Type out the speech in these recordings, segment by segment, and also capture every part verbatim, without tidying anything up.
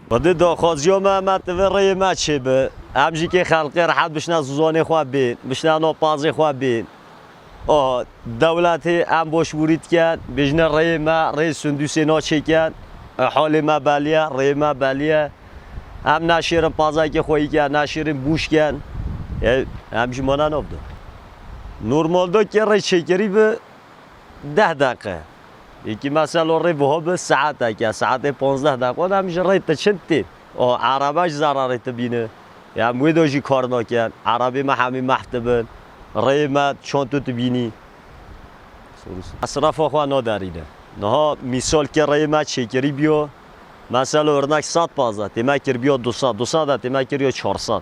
Xwedê daxwaziya me, me divê rêyê me çêbe. Em jî kê xelkê rehet bişne zûzanê xwe bên, bişne nav pazê xwe bên. Aha, dewletê em başvurî dikin, bêjine rêyê me, rêyê Sundusê naçêkin. E, halê me belî ye, rêyê me belî ye. Em naşêrin pazakê xwe yî ken, naşêrin bûş ken. E, em jî mane nav de. Normalde kê rê çêkirî bi deh deqe. Yekî mesela rê buha bi saeteke, saetê panzdeh deqe, em ji rê diçin tê. O, erebe ji zararê dibîne. Em wê de jî kar nakin. Erebê me hemî mehf dibin. Rêyê me çand tu dibînî. Mesrefa xwe naderîne. Niha mîsal ke rêyê me çêkirî biyo, mesela örnek sed pazdeh, tê me kir biyo du sed, du sed de tê me kiriyo çar sed.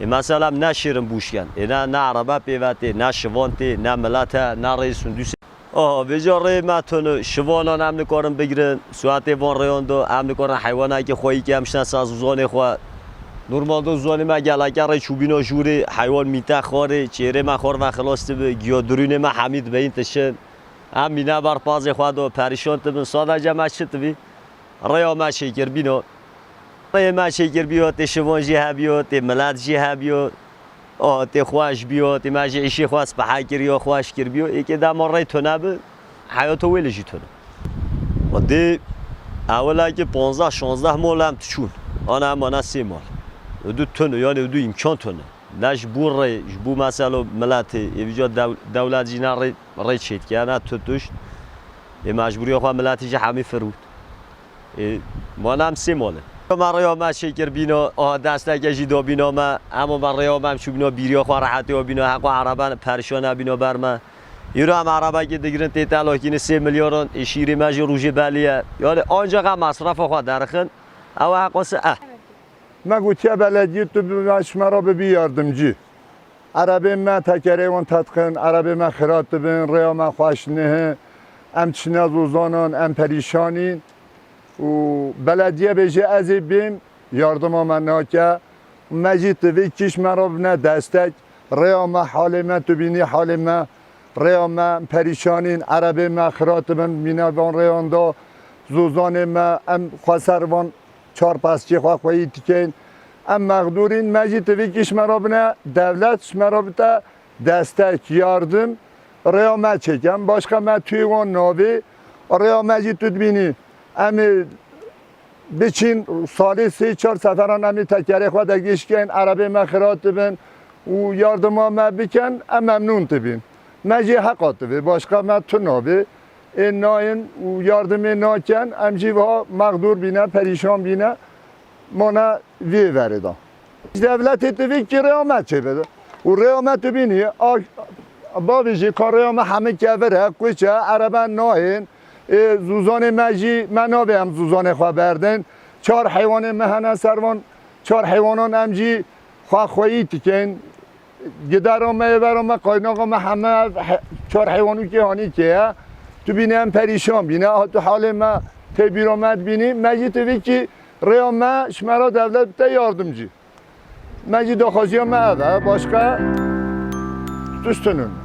Ê mesela em neşêrin bûş ken. Ê ne, ne erebe pê ve tê, ne şivan tê, ne milet e, ne rêyê Sundusê. Aha, vêca rêyê me tune, şivanan em nikarin bigirin, suetê van rêyan de em nikarin heywanekê xwe yî ken, em şine ser zûzanê xwe. Normalde zûzanê me geleke rê çûbîna jûrê, heywan mîte xwarê, çêrê me xwar ve xilas dibe, giya durûnê me hemî dibeyîn tişin. Em mîne ber pazê xwe de perîşan dibin, sadece me çi dibî? Rêya me çêkirbîna. Rêyê me çêkirbiyo, tê şivan jî hebiyo, tê milet jî hebiyo. O, tê xweş biyo, tê me jî îşê xwe spihe kiriyo, xweş kirbiyo. Êkê dema rê tune bi, heyato wê li jî tune. O dê ewilekî panzdeh şanzdeh mal em diçûn. Ana em ana sê mal. Û du tune, yani û du îmkan tune. Ne ji bo rê, ji bo mesela miletê, êvîca dew-, dewlet jî ne rê, rê çêdike, ne tu tişt. Ê mecbûriya xwe miletê jî hemî firût. Ê, mane em sê male. Me rêya me çêkir bîna, aha desteke jî da bîna me, hema me rêya me em çû bîna bîriya xwe rehetê xwe bîna, heqo erebe perişan nebîna ber me. Îro em erebekê digirin tê telakînê sê milyaran, ê şîrê me jî rojê belî ye. Yani ancak em mesrefa xwe derixin, ew heqo se eh. Me gotiye belediyê tu bi me, ji me re bibî yardimcî. Erebê me tekerê wan tedixin, erebê me xirat dibin, rêya me xweş nihi, em çine zozanan, em perîşanîn. Û belediye bêje ez ê bêm, yardima me nake. Me jî divê kîş me re bine destek. Rêya me halê me, tu bînî halê me. Rêya me em perîşanîn, erebê me xirat dibin, mîne van rêyan da, zozanê me, em xweser van çar pezçê xwe xweyî dikeyn. Em mexdûrîn, me jî divê kîş me re bine, dewlet ji me re bite destek, yardim, rêya me çêken. Başqa me tuyê wan navê, rêya me jî tu dibînî. Em ê biçîn salê sê çar seferan em ê tekerê xwe de gêş keyn, erebê me xirat dibin û yardima me biken, em memnûn dibîn. Me jî heqa divê, başqa me tu navê. Ê nayên û yardimê naken, em jî wiha mexdûr bîne, perîşan bîne, mane vê verê de. Dewletê divê kî rêya me çêbe. Û rêya me tu bînî, a, bavê jî ka rêya me hemî kevir e, kuç e, erebe nayên. Ê, zûzanê me jî, me navê em zûzanê xwe berdin. Çar heywanê me hene ser van, çar heywanan em jî xwe xweyî dikeyn. Gidera me, êvera me, qaynaxa me heme ev he-, çar heywanûkê hanîkê ye. Tu bînî em perîşan bîne, ha tu halê me tê bîra me dibînî. Me jî divê kî rêya me ji me re dewlet bite yardimcî. Me jî daxwaziya me ev e, başqa tişt tune.